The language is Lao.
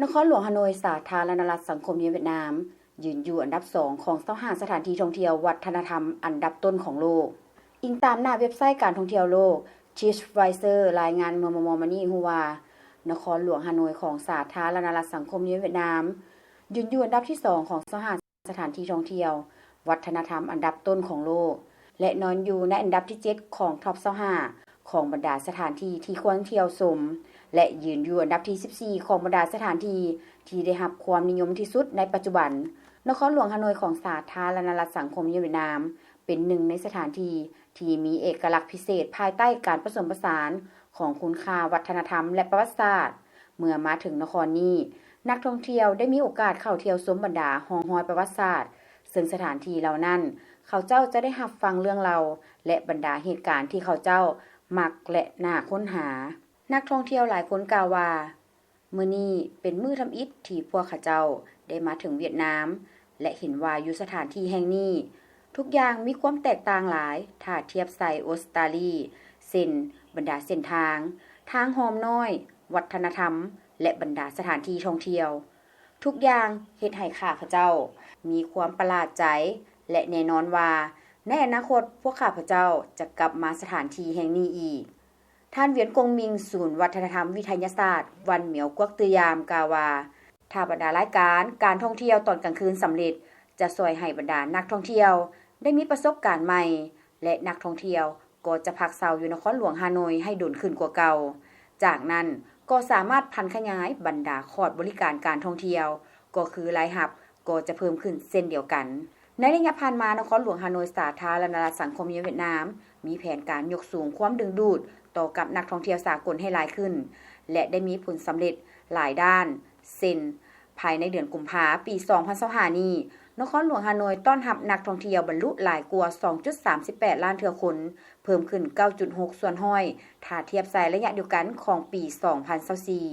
ນະຄອນຫຼວງຮາໂນຍ ສາທາລະນະລັດສັງຄົມນິຍົມຫວຽດນາມ ຢືນຢູ່ອັນດັບສອງຂອງຊາວຫ້າສະຖານທີ່ທ່ອງທ່ຽວວັດທະນະທຳອັນດັບຕົ້ນຂອງໂລກ. ອີງຕາມໜ້າເວັບໄຊການທ່ອງທ່ຽວໂລກ TripAdvisor ລາຍງານເມື່ອມໍ່ໆມານີ້ຮູ້ວ່າ ນະຄອນຫຼວງຮາໂນຍຂອງສາທາລະນະລັດສັງຄົມນິຍົມຫວຽດນາມ ຢືນຢູ່ອັນດັບທີສອງຂອງຊາວຫ້າສະຖານທີ່ທ່ອງທ່ຽວວັດທະນະທຳອັນດັບຕົ້ນຂອງໂລກ ແລະ ນອນຢູ່ໃນອັນດັບທີເຈັດຂອງທັອບຊາວຫ້າຂອງບັນດາສະຖານທີ່ທີ່ຄວນທ່ຽວຊົມ ແລະ ຢືນຢູ່ອັນດັບທີສິບສີ່ຂອງບັນດາສະຖານທີ່ທີ່ໄດ້ຮັບຄວາມນິຍົມທີ່ສຸດໃນປັດຈຸບັນ. ນະຄອນຫຼວງຮາໂນຍຂອງສາທາລະນະລັດສັງຄົມນິຍົມຫວຽດນາມ ເປັນໜຶ່ງໃນສະຖານທີ່ທີ່ມີເອກະລັກພິເສດພາຍໃຕ້ການປະສົມປະສານຂອງຄຸນຄ່າວັດທະນະທຳ ແລະ ປະຫວັດສາດ. ເມື່ອມາເຖິງນະຄອນນີ້, ນັກທ່ອງທ່ຽວໄດ້ມີໂອກາດເຂົ້າທ່ຽວຊົມບັນດາຮ່ອງຮອຍປະຫວັດສາດ, ເຊິ່ງສະຖານທີ່ເຫຼົ່ານັ້ນ ເຂົາເຈົ້າຈະໄດ້ຮັບຟັງເລື່ອງເລົ່າ ແລະ ບັນດາເຫດການທີ່ເຂົາເຈົ້າມັກ ແລະ ໜ້າຄົ້ນຫາ. ນັກທ່ອງທ່ຽວຫຼາຍຄົນກ່າວວ່າ, ມື້ນີ້ເປັນມື້ທຳອິດທີ່ພວກຂ້າເຈົ້າໄດ້ມາເຖິງຫວຽດນາມ ແລະ ເຫັນວ່າຢູ່ສະຖານທີ່ແຫ່ງນີ້ ທຸກຢ່າງມີຄວາມແຕກຕ່າງຫຼາຍ ຖ້າທຽບໃສ່ອົດສະຕາລີ, ເຊັ່ນ ບັນດາເສັ້ນທາງ, ທາງຮ່ອມນ້ອຍ, ວັດທະນະທຳ ແລະ ບັນດາສະຖານທີ່ທ່ອງທ່ຽວ. ທຸກຢ່າງເຮັດໃຫ້ຂ້າພະເຈົ້າມີຄວາມປະຫຼາດໃຈ ແລະ ແນ່ນອນວ່າໃນອະນາຄົດພວກຂ້າພະເຈົ້າຈະກັບມາສະຖານທີ່ແຫ່ງນີ້ອີກ. ທ່ານ ຫວຽນ ກົງມິງ ສູນວັດທະນະທຳວິທະຍາສາດ ວັນໝຽວກວກ ຕື່ຢາມ ກ່າວວ່າ ຖ້າບັນດາລາຍການການທ່ອງທ່ຽວຕອນກາງຄືນສຳເລັດ ຈະຊ່ວຍໃຫ້ບັນດານັກທ່ອງທ່ຽວໄດ້ມີປະສົບການໃໝ່ ແລະ ນັກທ່ອງທ່ຽວກໍຈະພັກເຊົາຢູ່ນະຄອນຫຼວງຮາໂນຍໃຫ້ດົນຂຶ້ນກວ່າເກົ່າ. ຈາກນັ້ນກໍສາມາດຜັນຂະຫຍາຍບັນດາຂອດບໍລິການການທ່ອງທ່ຽວ, ກໍຄືລາຍຮັບກໍຈະເພີ່ມຂຶ້ນເຊັ່ນດຽວກັນ. ໃນໄລຍະຜ່ານມາ, ນະຄອນຫຼວງຮາໂນຍ ສາທາລະນະລັດສັງຄົມນິຍົມຫວຽດນາມ ມີແຜນການຍົກສູງຄວາມດຶງດູດຕໍ່ກັບນັກທ່ອງທ່ຽວສາກົນໃຫ້ຫຼາຍຂຶ້ນ ແລະ ໄດ້ມີຜົນສຳເລັດຫຼາຍດ້ານ ເຊັ່ນ ພາຍໃນເດືອນກຸມພາ ປີສອງພັນຊາວຫ້ານີ້, ນະຄອນຫຼວງຮາໂນຍຕ້ອນຮັບນັກທ່ອງທ່ຽວບັນລຸຫຼາຍກວ່າສອງຈຸດສາມສິບແປດລ້ານເທື່ອຄົນ, ເພີ່ມຂຶ້ນເກົ້າຈຸດຫົກສ່ວນຮ້ອຍ ຖ້າທຽບໃສ່ໄລຍະດຽວກັນຂອງປີສອງພັນຊາວສີ່.